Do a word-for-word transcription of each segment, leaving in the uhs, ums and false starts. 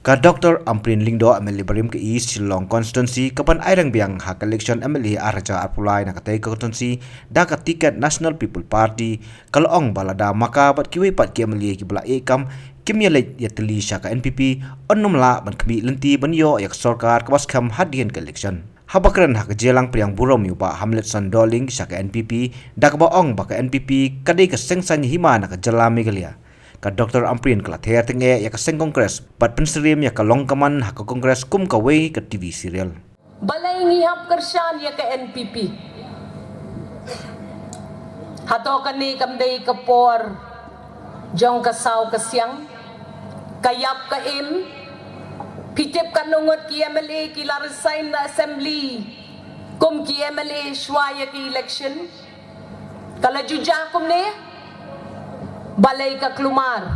Ka Dr Ampareen Lyngdoh, M L A barim ka East Shillong Constituency, ka ban airang biang ha ka election M L A ar hajar arphew lai na katei ka constituency da ka tiket National People Party, ka la ong ba lada ma ka bad kiwei pat ki M L A kiba la ïeh kam kim ïaleit ïatylli sha ka N P P, yn nym lah ban khmih lynti ban ïoh ïa ka sorkar kaba skhem hadien ka election. Haba kren ha ka jingïalang pdiang burom ïa u Bah Hamletson Dohling sha ka N P P, da kaba ong ba ka N P P ka dei ka seng saiñ hima na ka jylla Meghalaya, ka Dr Ampareen ka la ther tyngeh ïa ka seng Congress bad pynsyriem ïa ka long ka man ha ka Congress kum kawei ka T V serial. Balei ngi hap kyrshan ïa ka N P P? Hato kane kam dei ka por jong ka saw ka siang, ka ïap ka im? Phi tip katno ngut ki M L A ki la resign na assembly kum ki M L A shuwa ïa ki election? Ka la ju jia kumne? Balei ka kulmar?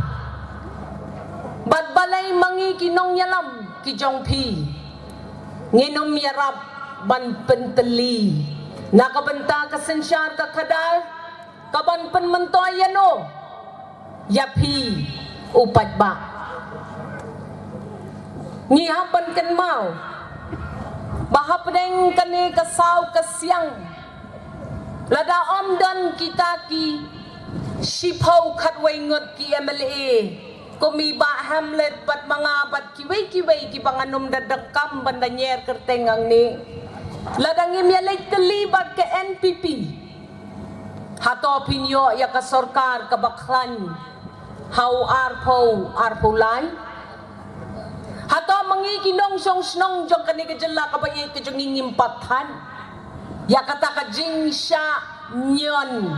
Bad balei ma ngi ki nongïalam ki jong phi ngin ym ïarap ban pyntylli na ka bynta ka synshar ka khadar, ka ban pynmyntoi ïano ïa phi u paidbah? Ngi hap ban kynmaw ba hapdeng kane ka saw ka siang, lada ym don kita ki shiphew khatwei ngut ki M L A kum i Bah Hamlet bad ma nga bad kiwei kiwei kiba ngan ym da donkam ban da nyer kyrteng hangne, lada ngim ïaleit tylli bad ka N P P, hato phin ïoh ïa ka sorkar kaba khlaiñ ha u arphew arphew lai? Hato ma ngi ki nongshong shnong jong kane ka jylla kaba ïeit ka jong ngi ngim pat than ïa kata ka jingshah ñion,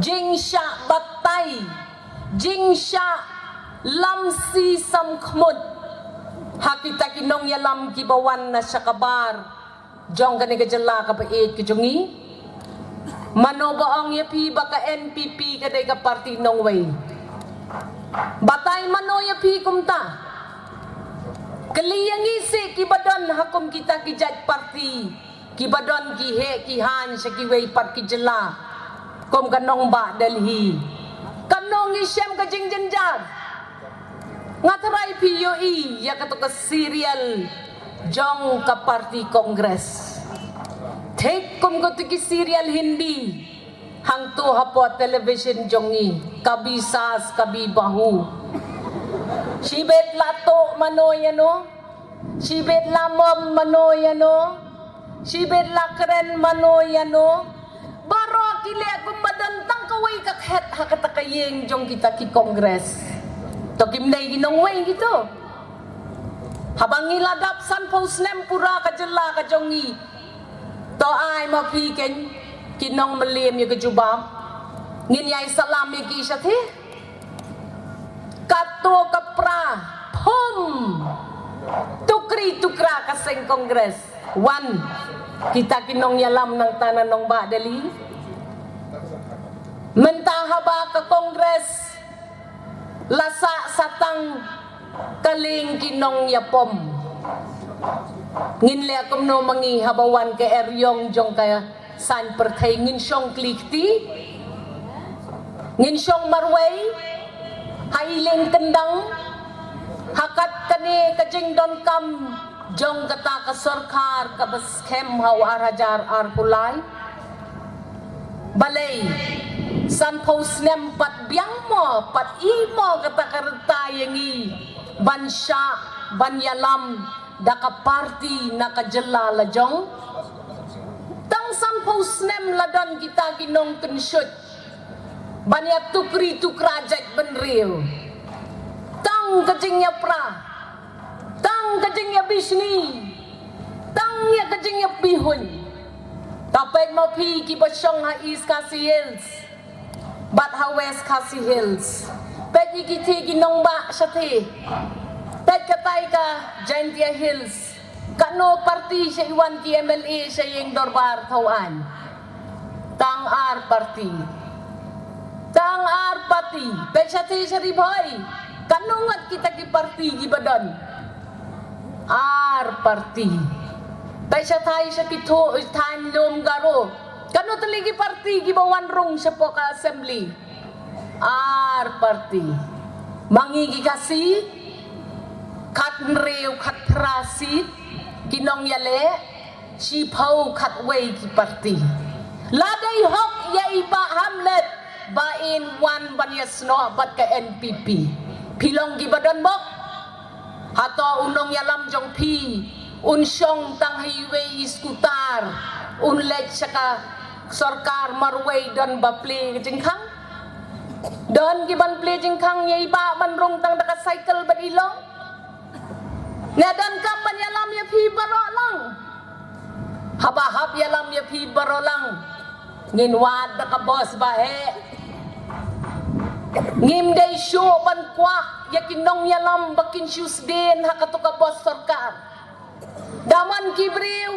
jingshah batai, jingshah lamsi samkhmut ha kita ki nongïalam kiba wan na sha ka bar jong kane ka jylla kaba ïeit ka jong ngi? Mano ba ong ïa phi ba ka N P P ka dei ka parti nongwei? Batai mano ïa phi kumta? Kylli ïa ngi seh kiba don ha kum kita ki jait parti, kiba don ki heh ki haiñ sha kiwei pat ki jylla kum ka nongbah Delhi. Katno ngi shem ka jingjynjar? Nga tharai phi ïohi ïa kato ka serial jong ka parti Congress, thik kum kato ki serial Hindi hangto hapoh television jong ngi, Kabhi Saas Kabhi Bahu. Shibit la tuh mano ïano, shibit la mom mano ïano, shibit la kren mano ïano. Baroh ki leh kumba don tang kawei ka khet ha kata ka ïing jong kita ki Congress. To kim dei ki nongwei kito? Haba ngi la dap sanphew snem pura ka jylla ka jong ngi, to ai ma phi kein ki nongmlien ïa ka jubab. Ngin ïai salam ïa ki shathie. Kato ka pra phum tukri tukra ka seng Congress, wan kita ki nongïalam nangta na nongbah Delhi. Mynta haba ka Congress la sah satang, ka lieng ki nongïapom. Ngin leh kumno ma ngi haba wan ka eriong jong ka saiñ pyrthei? Ngin shong kli kti, ngin shong marwei ha i lieng kyndang ha kat kane ka jingdonkam jong kata ka sorkar kaba skhem ha u ar hajar arphew lai? Balei sanphew snem pat biang mo, pat i mo kata ka rta ïa ngi ban shah ban ïalam da ka parti na ka jylla la jong? Tang sanphew snem la don kita ki nongkynshuh ban ïa tukri tukra jait bynriew. Tang ka jingïapra, tang ka jingïabishni, tang ïa ka jingïabihun. Ta peit ma phi kiba shong ha East Khasi Hills bad ha West Khasi Hills. Peit ïa kiti ki nongbah shathie. Peit katai ka Jaintia Hills. Katno parti sha i wan ki M L A sha ïing dorbar thaw aiñ? Tang ar parti. Tang ar parti. Peit shathie sha Ri Bhoi, katno ngut kita ki parti kiba don? Ar parti. Peit shathie sha ki tho, thaiñ lum Garo, katno tylli ki parti kiba wan rung shapoh ka assembly? Ar parti. Ma ngi ki Khasi, Khat hynriew khat phra seat ki nongïaleh, shiphew khat wei ki parti. La dei hok ïa i Bah Hamlet ba in wan ban ïasnoh bad ka N P P. Phi long kiba don bok. Hato u nongïalam jong phi un shong tang ha iwei i skutar, un leit sha ka sorkar marwei don ba plie ka jingkhang? Don kiban plie jingkhang ïa i Bah ban rung tang da ka cycle bad i long? Nga donkam ban ïalam ïa phi baroh lang. Haba hap ïalam ïa phi baroh lang, ngin wad da ka bos ba heh. Ngim dei shuh ban kwah ïa ki nongïalam ba kin shu sdien ha kato ka bos sorkar. Da man ki briew,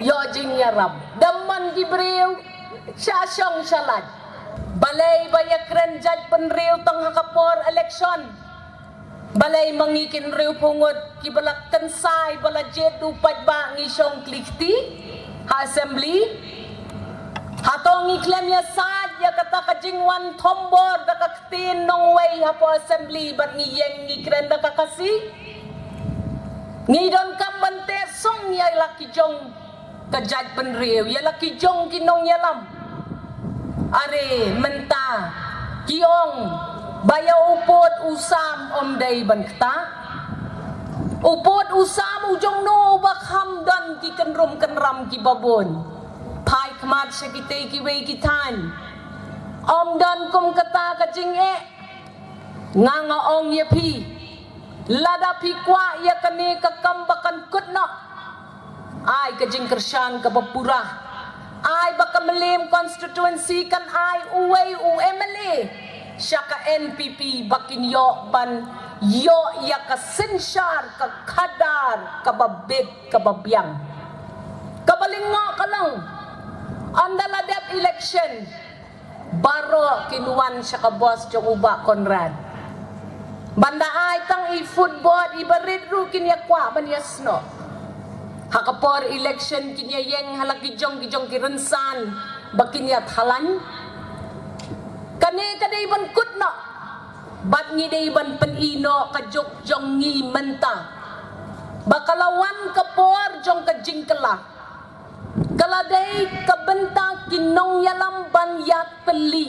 ïoh jingïarap. Da man ki briew, sha shong sha lait. Balei ba ïakren jaitbynriew tang ha ka por election? Balei ma ngi ki hynriewphew ngut kiba la kynsai ba la jied u paidbah ngi shong kli kti ha assembly? Hato ngi khlem ïasaid ïa kata ka jingwan thombor da ka ktien nongwei hapoh assembly bad ngi ïeng ngi kren da ka Khasi? Ngi donkam ban teh song ïa la ki jong ka jaitbynriew, ïa la ki jong ki nongïalam. Are mynta ki ong ba ïa u pud u sam ym dei ban ktah. U pud u sam u jong no uba kham don ki kynrum kynram kiba bun? Phai khmat sha kitei kiwei ki thaiñ. Ym don kum kata ka jingeh. Nga nga ong ïa phi, lada phi kwah ïa kane ka kam ba kan kut noh, ai ka jingkyrshan kaba pura. Ai ba ka Mylliem constituency kan ai uwei u M L A sha ka N P P ba kin ïoh ban ïoh ïa ka synshar ka khadar kaba bit kaba biang. Kaba lyngngoh ka long, ynda la dep election, baroh kin wan sha ka bos jong u Bah Conrad. Ban da ai tang i footboard, i barit ruh kin ïa kwah ban ïasnoh. Ha ka por election kin ïa ïeng ha la ki jong ki jong ki rynsan ba kin ïa thalan. Kane ka dei ban kut noh. Bad ngi dei ban pyni noh ka juk jong ngi mynta ba ka la wan ka por jong ka jingkylla. Ka la dei ka bynta ki nongïalam ban ïatylli.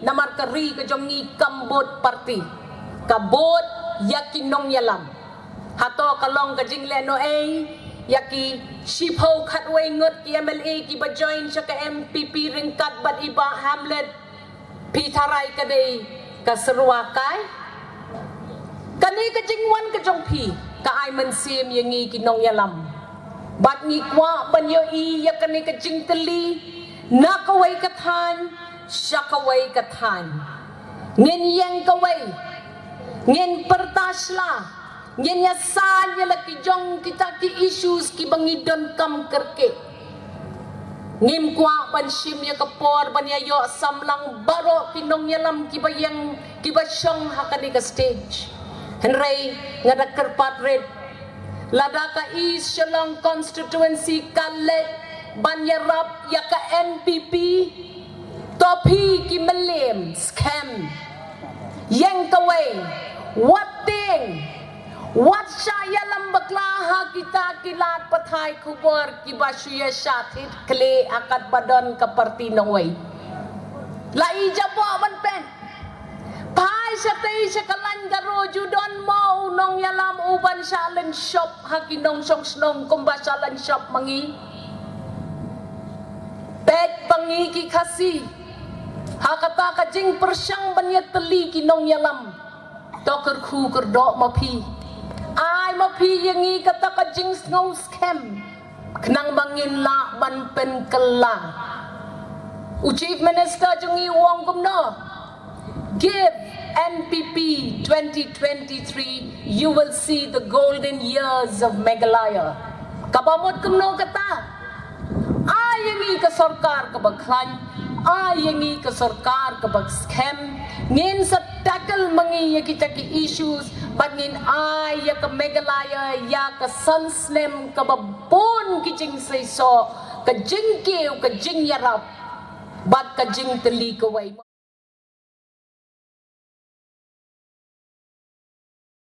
Namar ka ri ka jong ngi kam bud parti, ka bud ïa ki nongïalam. Hato ka long ka jinglehnohei ïa ki shiphew khatwei ngut ki M L A kiba join sha ka N P P ryngkat bad i Bah Hamlet? Phi tharai ka dei ka syrwa kai? Kane ka jingwan ka jong phi ka ai mynsiem ïa ngi ki nongïalam. Bad ngi kwah ban ïohi ïa kane ka jingtylli na kawei ka thaiñ sha kawei ka thaiñ. Ngin ïeng kawei, ngin pyrta sla, ngin ïasaid ïa la ki jong kita ki issues kiba ngi donkam kyrkieh. Ngim kwah ban shim ïa ka por ban ïa ïoh samlang baroh ki nongïalam kiba ïeng kiba shong ha kane ka stage. Hynrei nga da kyrpad rit, lada ka East Shillong constituency ka leit ban ïarap ïa ka N P P, to phi ki Mylliem skhem. Ïeng kawei, wat tieng, wat shah ïalam bakla ha kita ki lad pathai khubor kiba shu ïa shah thied khlieh ha katba don ka parti nongwei. La i jaboh ban peit. Phai shatei sha ka lain Garo, ju don mo u nongïalam uban shah lynshop ha ki nongshong shnong kumba shah lynshop ma ngi? Peit ba ngi ki Khasi, ha kata ka jingpyrshang ban ïatylli ki nongïalam, to kyrkhu kyrdoh ma phi. Ai ma phi ïa ngi kata ka jingsngew skhem, khnang ba ngin lah ban pynkylla. U Chief Minister jong ngi u ong kumno? Give N P P twenty twenty-three, you will see the golden years of Meghalaya. Kaba mut kumno kata? Ai ïa ngi ka sorkar kaba khlaiñ, ai ïa ngi ka sorkar kaba skhem. Ngin sa tackle ma ngi ïa kita ki issues, bad ngin ai ïa ka Meghalaya ïa ka san snem kaba bun ki jingseisoh, ka jingkiew, ka jingïarap, bad ka jingtylli kawei.